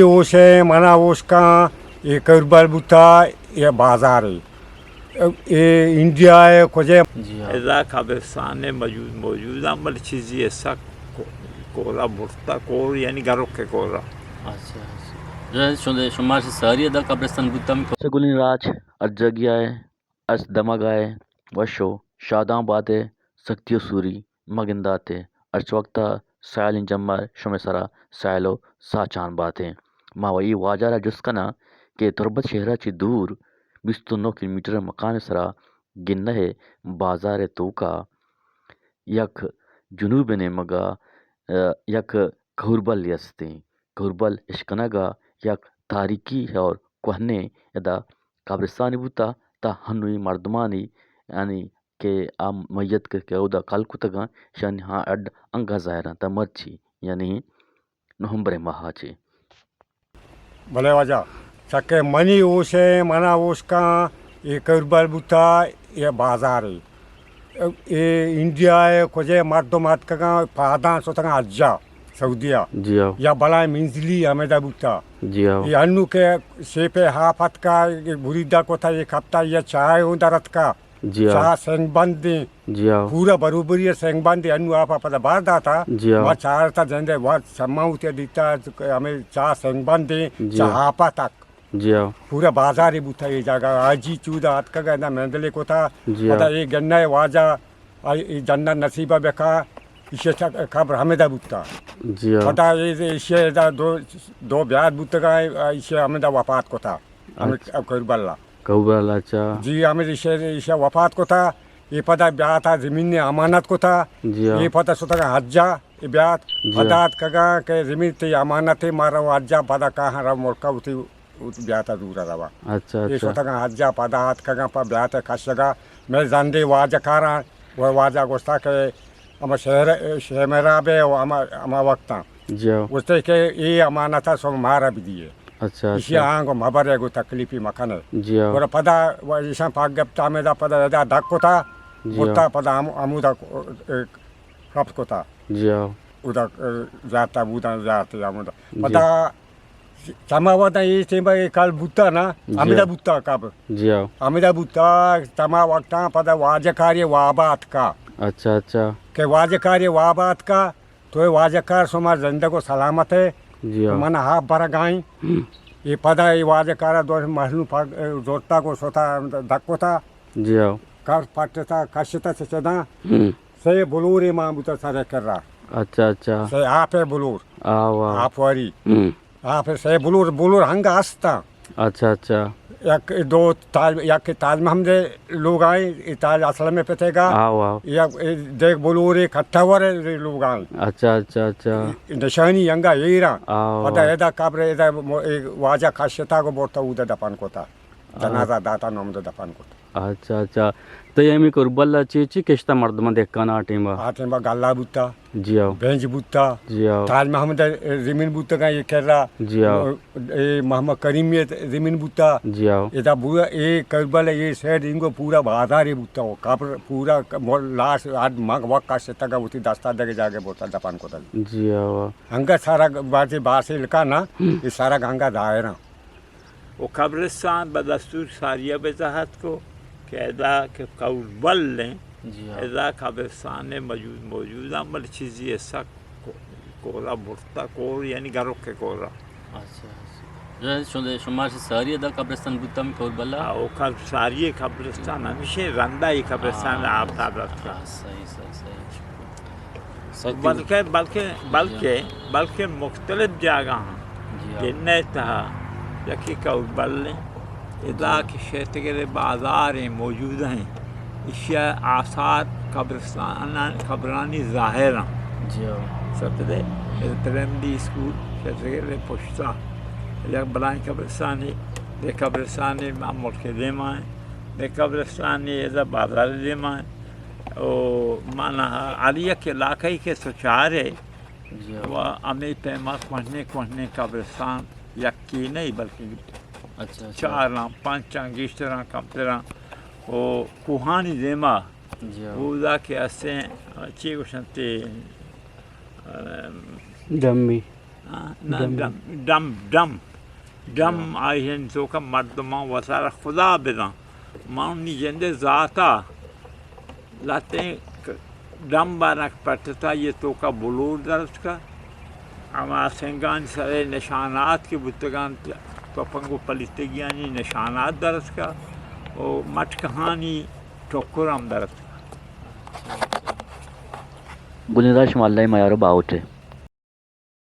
ہوش ءَ، منا ہوش کن، اے کوربل بوتا، اے بازار ءَ، اے انڈیا ءَ کجے۔ جی ہاں۔ ادا قبرستان موجود، موجود ہم، بلے چیزی ایسا کو-، کورا برتا، کور یعنی گروک کورا۔ اچھا، اچھا۔ جو ہے شما، شما ساری ادا قبرستان بوتا ہم۔ سگلیں راج ہر جاگہ ءَ، ہر دمگ ءَ وش و شاداں بات ئے، سختی و سوری مگندات ئے، ہرچ وقت ءَ سیالیں جمبر شمئے سرا سیال و ساچان بات ئے۔ ما و اے واجہ را جست کناں کہ تربت شہر ءَ چہ دور بیست و نو کلومیٹر مکان ءِ سرا گنہ ءِ بازار ءِ توکا یک جنوب ءِ نیمگا، ءَ، یک کہوربلے استیں۔ کہوربل اشکنگ ءَ یک تاریخی اور کوہنیں ادا قبرستانے بوتا، تا ہنوئی مردمانی، یعنی کہ آ میت کہ، کہ اودا کل کتگاں، شانی ہاں اڈ انگا ظاہر انت، تا مرچی، یعنی نومبر ماہ ءَ چہ۔ بلے واجہ، چکے منی ہوش ءَ، منا ہوش کن، اے کوربل بوتا، اے بازار ءَ۔ اے انڈیا ءَ کجے مردم اتکگاں، پاداں شتگاں حجا، سعودیہ۔ جی ہاں۔ یا بلائیں منزلی ہمیدا بوتا۔ جی ہاں۔ اے انو کہ شیپ ءَ ہاپ اتکا، اے بریدہ کتا، اے کپتا، یا چاہ اوں در اتکا۔ جی ہاں۔ چاہ سنگ بندیں۔ جی ہاں۔ پورا بروبری سنگ بندیں، انو آپ ءَ پدا بار داتا۔ جی ہاں۔ ما چارتا جندے وقت سما ہوتے دیتا، ہمیں چاہ سنگ بندیں، جی ہاں۔ چاہ آپ ءَ تک۔ جی ہاں۔ پورا بازارے بوتا اے جاگہ۔ حاجی چودا اتکگ، ادا مندلے کتا۔ جی ہاں۔ پدا اے گنہ واجہ، اے جنت نصیبہ بکا، ایشی قبر ہمیدا بوتا۔ جی ہاں۔ پدا اے، ایشی ادا دو، دو بیات بوتگا، ایشی ہمیدا وفات کتا۔ ہمیں اچھا۔ کوربلا۔ کوربلا، اچھا۔ جی، ہمیں ایشی، ایشی وفات کتا۔ اے پدا بیاتا زمین امانت کتا۔ جی ہاں۔ اے پدا شتگا حجا۔ اے بیات جی۔ پدا اتکگاں کہ زمین تئی امانت ایں، مارا حجا پدا کاہاں رو ملکا وتی، وتی بیاتا دورا روا۔ اچھا، اے اچھا۔ شتگاں حجا پدا اتکگاں پہ بیات کشگا۔ مئے زندے واجہ کاراں، و واجہ گوشتا کہ ہما شہر، شہر میرا بے و ہما، ہما وقتاں۔ جی ہاں۔ گوشتے کہ اے امانتا شما مارا بدیے۔ اچھا، ایشی اچھا۔ آنگو مبرے گو تکلیفی مکنے۔ جی ہاں۔ گڑا پدا و ایشاں پاک گپتا ہمیدا پدا ادا دک کتا، جی ہاں۔ بوتا پدا ہم-، ہمودا، اے، کپت کتا۔ جی ہاں۔ اودا، اے، زیارتا بودن، زیارت ہمودا۔ جی۔ پدا چما ودا اے ٹیمبا اے کال بوتا نا، جی ہمیدا ہاں۔ بوتا کب۔ جی ہاں۔ ہمیدا بوتا، چما وقتاں پدا واجہ کاری وابا اتکا۔ اچھا، اچھا۔ کہ واجہ کاری وابا اتکا، تو اے واجہ کار شما زندگ و سلامت ئے۔ جی ہاں۔ من ہاپ برگائیں۔ ہم۔ اے پدا اے واجہ کارا دو مہلو پاگ، اے، زورتا کو شتا دک کتا۔ جی ہاں۔ کار پٹتا، کشتا چہ چداں۔ ہم۔ سے بلورے مان بوتا سر کرا۔ اچھا، اچھا۔ سے آپ بلور۔ آو، آو۔ آپ واری۔ ہم۔ آپ سے بلور، بلور ہنگا ہستا۔ اچھا، اچھا۔ یک دو تاج، یک تاج محمد لوگ آئیں، اے تاج اسلم پتے گا۔ آو، آو۔ یک دیگ بلورے کٹھا ور لوگ آئیں۔ اچھا، اچھا، اچھا۔ نشانی ہنگا ایرا۔ آو، پدا آو۔ ادا قبر ادا م-، اے واجہ کشتا کو برتا اودا دفن کتا۔ جنازہ داتا نام دو دفن کت۔ اچھا، اچھا۔ تو اے ہمیں کربلا چی، چی کشتا مردمان دہکان آ ٹیما؟ آ ٹیما گلا بوتا۔ جی ہاں۔ بینج بوتا۔ جی ہاں۔ تاج محمد زمین بوتگا اے کرا۔ جی ہاں۔ اے محمد کریم اے زمین بوتا۔ جی ہاں۔ ادا بو-، اے کربلا اے سائیڈ انگو پورا بازارے بوتا۔ قبر پورا ک-، مو-، لاش ہڈ مگ وک کشتگا وتی دستا دگہ جاگہ برتا دفن کتا۔ جی ہاں۔ ہنگا سارا بازی باسے لکا نا، ہم۔ اے سارا ہنگا دائرا۔ و قبرستان بہ دستور ساری ءَ بزاہت کو کہ ادا کہ کور بل ایں، جی ہاں۔ ادا قبرستان موجود، موجود ایں، بلے چیزی ءَ سک کو-، کورا برتا، کور یعنی گروک کورا۔ اچھا، اچھا۔ جو شما، شما ساری ادا قبرستان بوتا ہمیں کور بلا؟ او قبر-، ساری قبرستان ہمیشہ رندا ہی قبرستان ہاں، آپ تاب رکھتا۔ ہاں، صحیح، صحیح، صحیح۔ سکیں بلکہ، بلکہ، جی۔ بلکہ، بلکہ مختلف جاگہ ہاں۔ جی ہاں۔ گنہ تہا یکی کور بل ایں۔ ادا جی۔ کہ شیتگرے بازار ایں موجود ایں۔ ایشی ءَ آثار قبرستان، قبرانی ظاہر ایں۔ جی ہاں۔ سمجھتے؟ اے پرائمری اسکول شیتگرے پشتا۔ یک بلائیں قبرستانے، دے قبرستانے ما ملک دیما ایں۔ دے قبرستانے ادا بازار دیما ایں۔ او مانا ہر یک علاقہ ای کہ تو چارے جی ہاں۔ و ہمے پیما کوہنیں، کوہنیں قبرستان یکی نہیں بلکہ اچھا، اچھا۔ چاراں، پنچاں، گیشتراں، کمتراں و کوہانی دیما جی ہاں۔ اودا کہ استیں، چی گوشنتے، ڈمی۔ آ، نہ، ڈمب۔ ڈمب، ڈمب، ڈمب۔ ڈمب آئی ءِ توکا مردماں وتارا خدا بداں۔ من نی جندے ذاتا لہتیں ک-، ڈمب آنک پٹتا، آئی ءِ توکا بلور درتکا۔ ہما سنگانی سرے نشانات کہ بوتگاں، تپنگ و پلیتگیانی نشانات درتکا و مٹکہانی ٹکر ہم درتکا۔ گلیں داد شما اللہ ءِ میار و باہوٹ ئے۔